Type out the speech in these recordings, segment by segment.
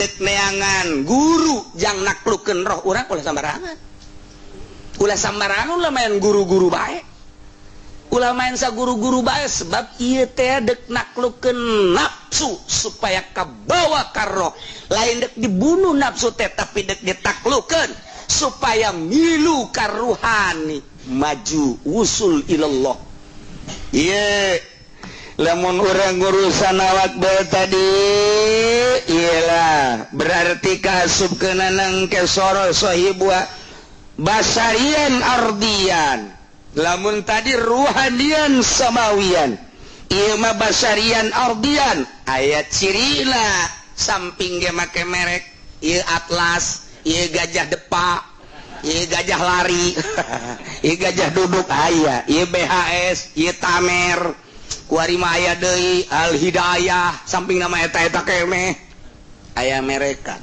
Neangan guru jang naklukeun roh urang. Ulah sambarangan, ulah sambarangan, ulah main guru-guru bae, ulah main sa guru-guru bae, sebab ieu teh dek naklukeun nafsu supaya kabawa ka roh. Lain dek dibunuh nafsu teh, tapi dek ditaklukeun supaya milu ka ruhani, maju usul ilallah. Ieu lamun urang urusan awak bae tadi iyalah, berarti kaasup kenanang ke soro sahibua basarian ardian. Lamun tadi ruhanian samawian, ieu mah basarian ardian. Aya cirina, samping ge make merek ieu Atlas, ieu Gajah Depa, ieu gajah lari, ieu gajah duduk, aya ieu BHS, ieu Tamer, kuari mah aya deui Al Hidayah. Samping nama eta eta keme aya merekan.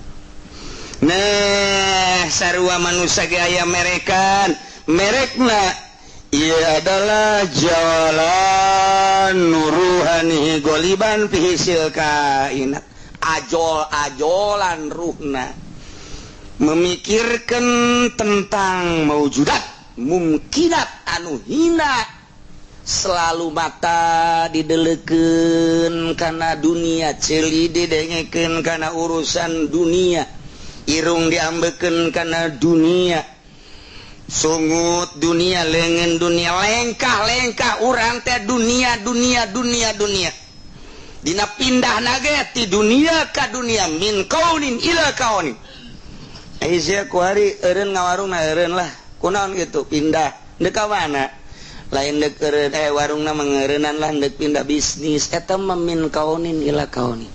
Nah, sarua manusia ge aya merekan. Merekna ieu adalah jalan nuruhanihi goliban fi hissil kainat, ajol-ajolan ruhna memikirkan tentang maujudat mumkinat anu hina. Selalu mata dideleken karena dunia, ceuli didengekeun karena urusan dunia, irung diambeken karena dunia, sungut dunia, lengan dunia, lengkah-lengkah urang teh dunia, dunia, dunia, dunia. Dina pindah nage ti dunia ka dunia, min kaunin ila kaunin. Aisyah kuari eureun ngawarung na, eureun lah. Kunaon gitu pindah? Dek ka mana? Lain dek eureun, eh, warungna mah lah, dek pindah bisnis. Eta mah min kaunin ila kaunin.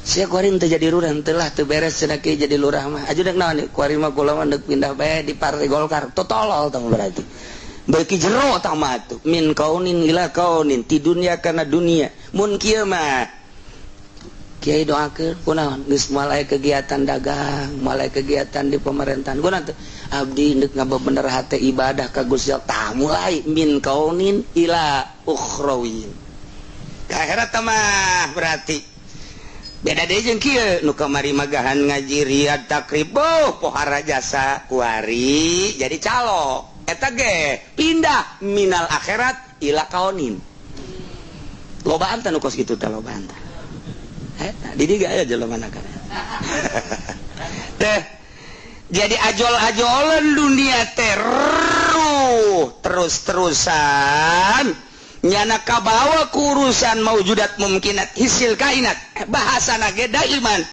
Sia kuari teu jadi lurah teu lah, teu beres cenah jadi lurah mah. Aju dek naon? Kuari mah kula mah dek pindah bae di Partai Golkar. Totolol tong, berarti beuki jero tah mah tuh. Min kaunin ila kaunin, ti dunia kana dunia. Mun kieu mah kiai doakeun. Kunaon? Geus moal aya kegiatan dagang, moal aya kegiatan di pemerintahan. Kunaon teh? Abdi deuk ngabener hate ibadah ka Gusti Allah. Tah, mulai min kaunin ila ukhrawin ka akhirat mah berarti beda deui jeung kieu nu kamari magahan ngaji Riyad Takrib, oh, pohara jasa kuari jadi calo. Eta ge pindah minal akhirat ila kaunin. Lobaan teh nu kos kitu teh, lobaan teh. Eta di dieu aya jelema kana teh. Jadi ajol-ajolan dunia teh, terus-terusan nyana kabawa ku urusan maujudat mumkinat hissil kainat, bahasa nage daiman.